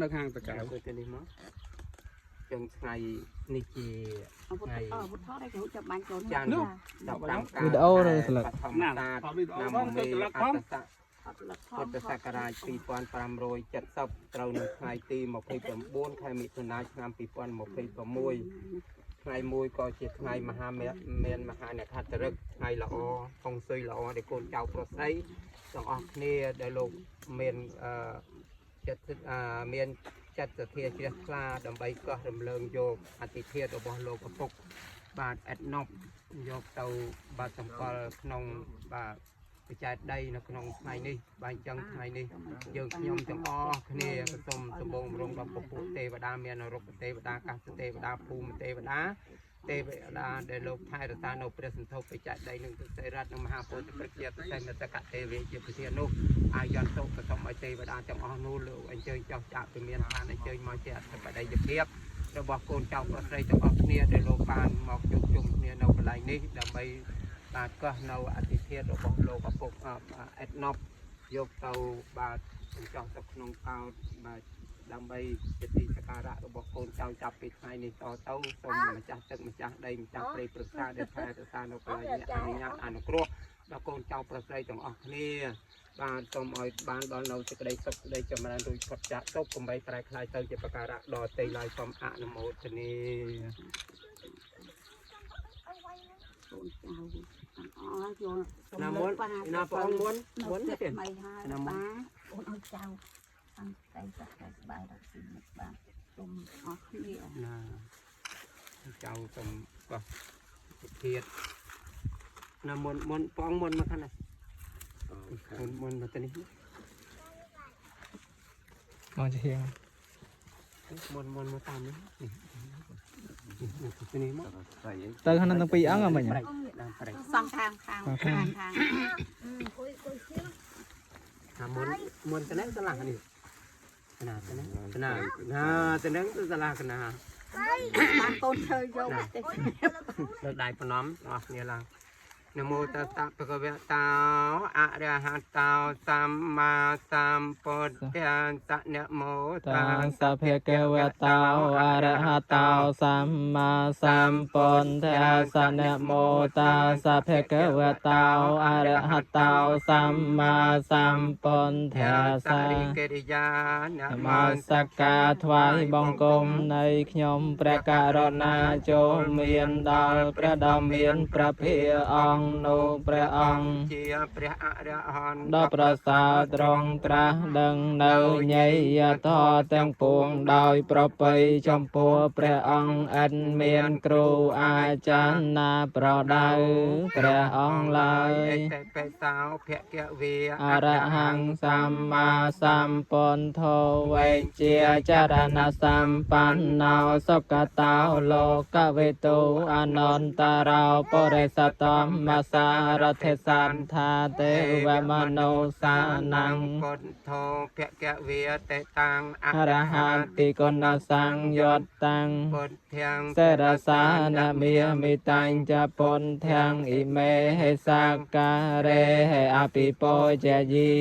នៅខាងតកៅ ទៅទៅនេះមកចឹងថ្ងៃនេះជាថ្ងៃ អវុធដែរគេចាប់បាញ់កូន ច័ន្ទ15 វីដេអូឬស្លឹក បឋម ណា សាស្ ថតវីដេអូ ត្រ ផង មេ ទៅស្លឹកផង អត្តស អត់លឹក ពុទ្ធសករាជ2570ត្រូវនៅថ្ងៃទី29ខែមិថុនាឆ្នាំ2026ថ្ងៃមួយក៏ជាថ្ងៃមហាមានមហានក្ខត្តឫក្សថ្ងៃល្អហុងស៊ុយល្អដែលកូនចៅប្រុសស្រីទាំងអស់គ្នាដែលលោកមានអឺចិត្តអឺមានចិត្តសទ្ធាជ្រះថ្លាដើម្បីកោះរំលើងយកអធិធាតុរបស់លោកឪពុកបាទអេតណប់យកទៅបាទសម្គាល់ក្នុងបាទបច្ចេកដីនៅក្នុងថ្ងៃនេះបាទអញ្ចឹងថ្ងៃនេះយើងខ្ញុំទាំងអស់គ្នាក៏សូមសម្បងរងដល់ពពុះទេវតាមានរុក្ខទេវតាកាសទេវតាភូមិទេវតាទេវតាដែលលោកថែរក្សានៅព្រះសន្ធពបច្ចេកដីនិងទិរតនិងមហាពោធិព្រឹក្សជាពិសេសមតកទេវៈជាប្រធាននោះអាយន្តក៏សូមឲ្យទេវតាទាំងអស់នោះលោកអញ្ជើញចុះចាក់ពមានឋានអញ្ជើញមកជាអធិបតីភាពរបស់កូនចៅប្រុសស្រីទាំងអស់គ្នាដែលលោកបានមកជួបជុំគ្នានៅកន្លែងនេះដើម្បីបាទកោះនៅអធិធាតុរបស់លោកឪពុកអេតណប់យកទៅបាទបញ្ចុះទៅក្នុងកោតបាទដើម្បីជាទីសក្ការៈរបស់កូនចៅចាប់ពីថ្ងៃនេះតទៅសូមម្ចាស់ទឹកម្ចាស់ដីម្ចាស់ព្រៃព្រឹក្សាដែលថែរក្សានៅកន្លែងនេះអនុញ្ញាតអនុគ្រោះដល់កូនចៅប្រុសស្រីទាំងអស់គ្នាបាទសូមឲ្យបានដល់នៅសេចក្តីសុខសេចក្តីចម្រើនរួចផុតចាកទុក្ខកុំបីប្រែក្លាយទៅជាប្រការៈដល់ទេឡើយសូមអនុមោទនា កូនចៅទាំងអស់យក ណាមុនណាព្រះអង្គមុនមុន ទេ ទេ ថ្មីហើយបាអូនឲ្យចៅតាំងតែសក្តិស្បាយដល់ស៊ីមិត្តបាទសូមអស់គ្នា ណាចៅសូមកោះធាតណាមុនមុនព្រះអង្គមុនមកខាងនេះមុនមុនមកទៅនេះ មកជាហៀង មុនមុនមកតាមនេះនេះនេះទៅនេះមក ទៅខាងนั้นទាំងពីរអង្គហ្មង ប្រៃដើមប្រៃ សងខាងខាងខាងខាង ណាមុនមុនទៅនេះស្លាស់នេះណាទៅនេះណាណាទៅនេះស្លាស់កណា បានកូនឈើយកទេ លើកដៃប្រណម្យអស់គ្នាឡើងនមោតស្សៈភគវៈតោអរហតោសម្មាសម្ពុទ្ធស្សៈនមោ តា តា សភេកវតោអរហតោសម្មាសម្ពុទ្ធស្សនមោតាសភេកវតោអរហតោសម្មាសម្ពុទ្ធស្ស សារិកិរិយាន ន ម មស្ការថ្វាយបង្គំនៃខ្ញុំព្រះករុណាចូលមានដល់ព្រះដ៏មានព្រះភិអង្គនោះព្រះអង្គ ជាព្រះអរហន្ត ដ៏ប្រសើរត្រង់ត្រាស់ដឹងនៅញយធម៌ទាំងពួងដោយប្រពៃចំពោះព្រះអង្គឥតមានគ្រូអាចារ្យណាប្រដៅព្រះអង្គឡើយ អេតិបិសោភគវេ អរហង្គសម្មាសម្ពុទ្ធោវេជាចរណសម្បណ្ណោសុគតោលោកវិទូអនន្តរោពុរិសតមសារធិសន្ធាទេវមនោសានំ ពុទ្ធោភគវេតេតាំងអ អរហន្តិគុណសង្យុត្តតាំង ពុទ្ធាំ សេរសានមាមិតាញ់ចពុនធាំងអ៊ីមេហេសាការេហេអភិពោជយា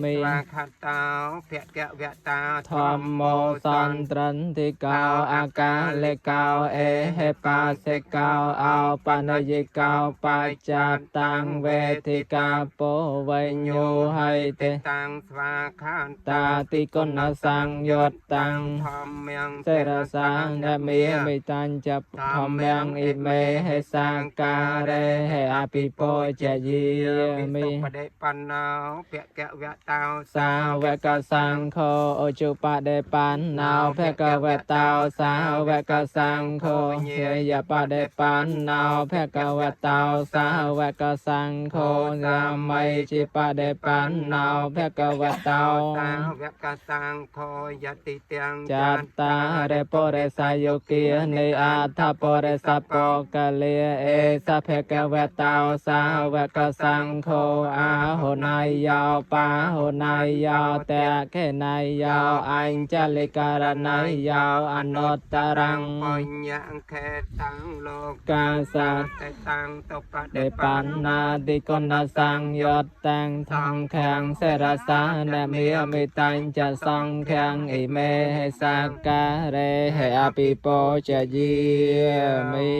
មិ ស្វាខតោភគវតា ធម្មោសន្ត្រន្តិកោអាកាលកោអេហេបាសិកោអោបនយិកោបច្ចតាំងវេទិកាពោវញ្ញោហៃទេ តាំងស្វាខាន តាតិគុណសង្យុត្តតាំង ធម្មំ សេរសានមាមិតាញ់ចធម្មំអ៊ីមេហេសាការេហេអភិពោជយាមិ បដិបណ្ណោភគវតោ សាវកសង្ឃោអជុបដិបណ្ណោភគវតោសាវកសង្ឃោញាយបដិបណ្ណោភគវតោសាវកសង្ឃោសាមីจิបដិបណ្ណោភគវតោ សាវកសង្ឃោយតិទាំង ចត្តារិពុរិសយុគានិអដ្ឋពុរិសពកលាអេសភគវតោសាវកសង្ឃោអាហុណៃយោបាហុណៃយោតេខេណៃយោអញ្ចលិករណៃយោអនុត្តរੰ បញ្ញខេតាំងលោក កាសា តេតាំងតប ដេបណ្ណាតិកុណសង្យុត្តតាំងថងខាងសេរសានមេមិតាញ់ចសង្ឃាំងអ៊ីមេហេសាការេហេអភិពោចយាមិ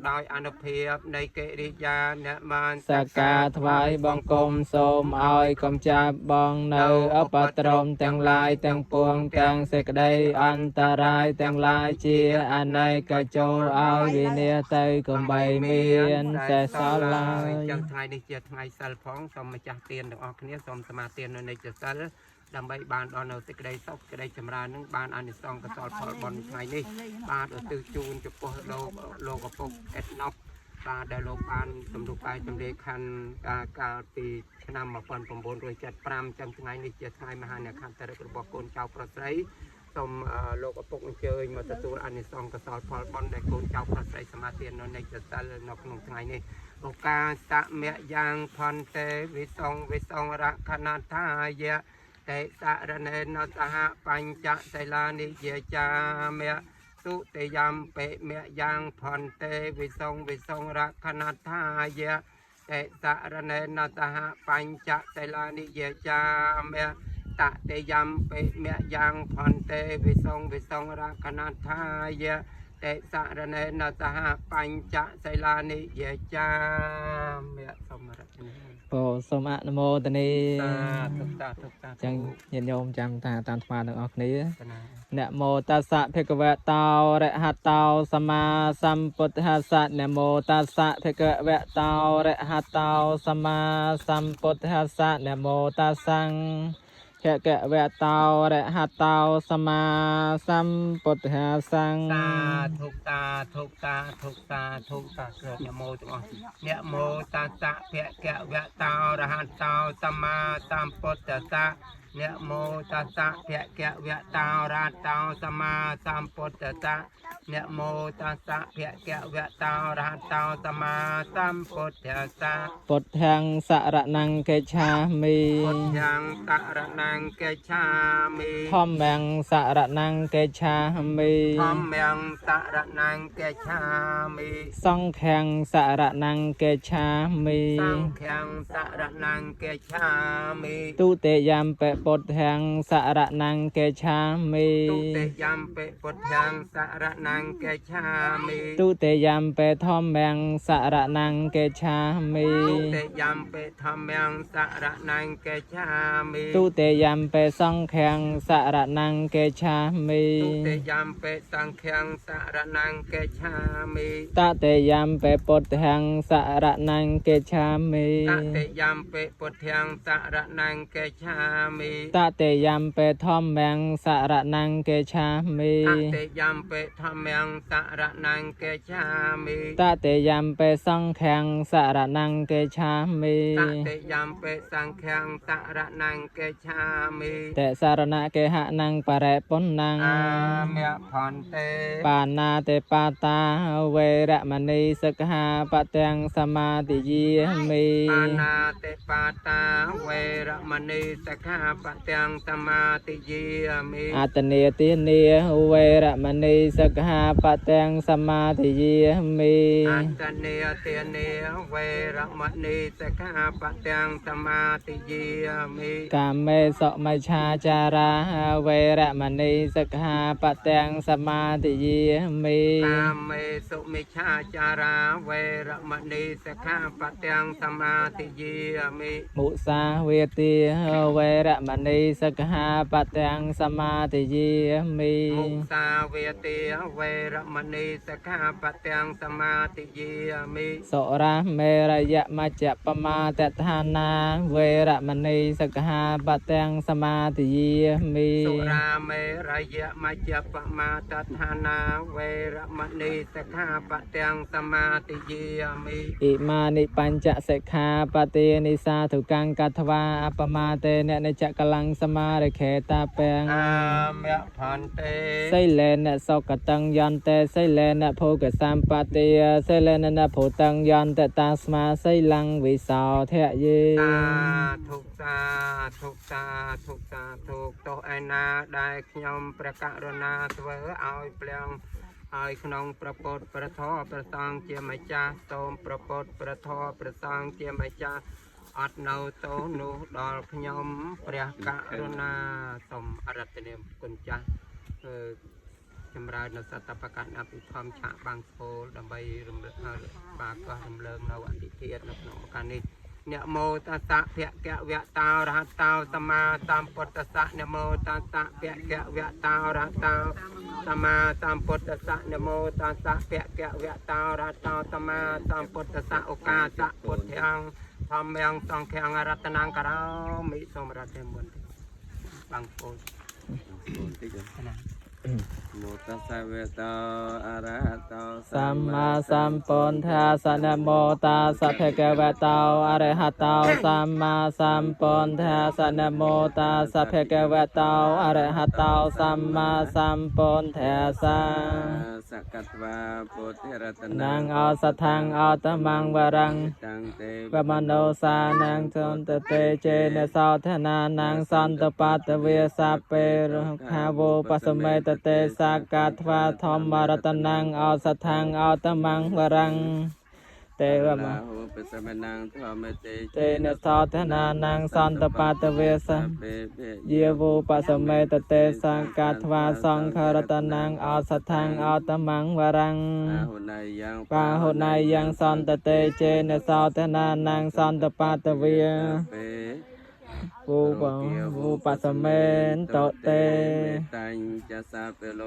ដោយអនុភាពនៃកិរិយាអ្នកបាន សក្ការថ្វាយបង្គំសូមឲ្យកុំចាប់បងនៅឧបទ្រពទាំងឡាយទាំងពួងទាំងសេចក្តីអន្តរាយទាំងឡាយជាអនេកចូលឲ្យវិនាសទៅកុំបីមានសេះសល់ឡើយ ចឹងថ្ងៃនេះជាថ្ងៃសិលផងសូមម្ចាស់ទានទាំងអស់គ្នាសូមសមាទាននៅនិច្ចសិលដើម្បីបានដល់នៅសេចក្តីសុខសេចក្តីចម្រើននឹងបានអានិសង្សកុសលផលបុណ្យថ្ងៃនេះបាទឧទ្ទិសជូនចំពោះលោកលោកឪពុកអេតណុកបាទដែលលោកបានទម្លុះបាយទម្លាយខណ្ឌកាលពីឆ្នាំ1975ចឹងថ្ងៃនេះជាថ្ងៃមហានខន្តរិករបស់កូនចៅប្រុសស្រីសូមលោកឪពុកអញ្ជើញមកទទួលអានិសង្សកុសលផលបុណ្យដែលកូនចៅប្រុសស្រីសមាទាននៅនិច្ចសិលនៅក្នុងថ្ងៃនេះ ឱកាសមៈយ៉ាងផន្តេវិសងវិសងរខណថាយៈតេសរណេនសហបញ្ចសិលានិយាចាមៈទុតិយំបិមៈយ៉ាងផន្តេវិសងវិសងរខណថាយៈតេសរណេនសហបញ្ចសិលានិយាចាមៈតតិយំបិមៈយ៉ាងផន្តេវិសងវិសងរខណថាយៈ តិសរណេនសហបញ្ចសិលានិយាចាមៈសមរតនី ពោសូមអនុមោទនា សាធុសាធុសាធុ ចឹងញាតិញោមចាំថាតាមថ្មទាំងអស់គ្នា កណា នមោតស្សៈភិក្ខវៈតោរហតោសម្មាសម្ពុទ្ធស្សៈនមោតស្សៈភិក្ខវៈតោរហតោសម្មាសម្ពុទ្ធស្សៈនមោតស្សៈភិក្ខវៈតោរហតោសម្មាសម្ពុទ្ធស្សៈ សាធុសាធុសាធុសាធុសាគ្រប់នមោទាំងអស់នមោតស្សៈភគវៈតោរហតោសម្មាសម្ពុទ្ធស្សៈនមោតស្សៈភគវៈតោរហតោសម្មាសម្ពុទ្ធស្សៈនមោតស្សៈភគវៈតោរហតោសម្មាសម្ពុទ្ធស្សៈ ពុទ្ធាំងសរណង្កិច្ឆាមិ ពុទ្ធាំតរណង្កិច្ឆាមិ ធម្មំសរណង្កិច្ឆាមិ ធម្មំតរណង្កិច្ឆាមិ សង្ឃំសរណង្កិច្ឆាមិ សង្ឃំសរណង្កិច្ឆាមិ ទុតិយំបិពុទ្ធាំសរណង្កិច្ឆាមិ ទុតិយំពិពុទ្ធាំសរណង្កិច្ឆាមិ ទុតិយំបិធម្មំសរណង្កិច្ឆាមិ ទុតិយំពិធម្មំសរណង្កិច្ឆាមិ ទុតិយំបិសង្ឃំសរណង្កិច្ឆាមិ ទុតិយំពិសង្ឃំសរណង្កិច្ឆាមិ តតិយំបិពុទ្ធាំសរណង្កិច្ឆាមិ តតិយំពិពុទ្ធាំសរណង្កិច្ឆាមិ តតិយំបិធម្មំសរណង្កិច្ឆាមិ តតិយំពិធម្មំសរណង្កិច្ឆាមិ តតិយំបិសង្ឃំសរណង្កិច្ឆាមិ តតិយំពិសង្ឃំសរណង្កិច្ឆាមិ តេសរណគេហណង្បរិពុណੰ អាមៈផន្តេ បាណាតិបាតាវេរមណីសិក្ខាបទាំងសមាទិយាមិ បាណាតិបាតាវេរមណីសិក្ខាបទាំងសមាទិយាមិ អតនេទានាវេរមណីសិក្ខាបទាំងសមាទិយាមិ អត្តនេទានាវេរមណីសិក្ខាបទាំងសមាទិយាមិ កាមេសុមច្ឆាចារាវេរមណីសិក្ខាបទាំងសមាទិយាមិ កាមេសុមិច្ឆាចារាវេរមណីសិក្ខាបទាំងសមាទិយាមិ មុសាវេទាវេរមណីសិក្ខាបទាំងសមាទិយាមិ មុសាវេទាវេរមណីសិក្ខាបទាំងសមាទិយាមិ សុរាមេរយមជ្ជបមាតឋានាវេរមណីសិក្ខាបទាំងសមាទិយាមិ សុរាមេរយមជ្ជបមាតឋានាវេរមណីសិក្ខាបទាំងសមាទិយាមិ អ៊ិមានិបញ្ចសិក្ខាបទានិសាធុកង្កត្វាអបមាតេននិច្ចកលੰសមារិខេតាពាំង អាមៈផន្តេ សីលេនសុគតੰយន្តេសីលេនភោគសម្បទាសីលេនភូតੰយន្តតាស្មាសីលੰវិសោធយេ សាធុសាធុសាធុសាធុទោះឯណាដែលខ្ញុំព្រះករុណាធ្វើឲ្យភ្លៀង ហើយក្នុងប្រពុតប្រធរប្រសង្ឃជាម្ចាស់សូមប្រពុតប្រធរប្រសង្ឃជាម្ចាស់អត់នៅទោសនោះដល់ខ្ញុំព្រះករុណាសូមអរតនាគុណចាស់អឺចម្រើននៅសតបកណភិធម្មឆាកបាំងស្គលដើម្បីរំលឹកឲ្យបាកោះរំលើងនៅអធិធាតុនៅក្នុងឱកាសនេះនមោតស្សៈភគវៈតោរហតោសម្មាសម្ពុទ្ធស្សៈនមោតស្សៈភគវៈតោរហតោសម្មាសម្ពុទ្ធស្សៈនមោតស្សៈភគវៈតោរហតោសម្មាសម្ពុទ្ធស្សៈឱកាសៈពុទ្ធាំធម្មំសង្ឃំរតនំករោមិសូមរតមុនបាំងស្គល តិច ណា មោតស្សវេតោអរហតោ សម្មាសម្ពុទ្ធាសនមោតាសភគវតោអរហតោសម្មាសម្ពុទ្ធាសនមោតាសភគវតោអរហតោសម្មាសម្ពុទ្ធាសា សកត្វាពុទ្ធរត នងអសថងអតមង្វរੰ តាំងទេ វមនោសានងចន្តតេចេនសោធនានងសន្តបតវេសាពេរខាវោបសមេតតេសាកាធ្វាធម្មរតនងអសថងអតមង្វរੰទេវម លាហុបសមនងធម្មទេ ទេនសោធនានងសន្តបតវេសា ពេពេ យាវោបសមេតតេសង្កាធ្វាសង្ខរតនងអសថងអតមង្វរੰ អាហុណៃយ៉ាង បាហុណៃយ៉ាងសន្តតេចេនសោធនានងសន្តបតវេ ពេ វូបវូបសមេនតតេ មេតាញ់ចសាពេលោ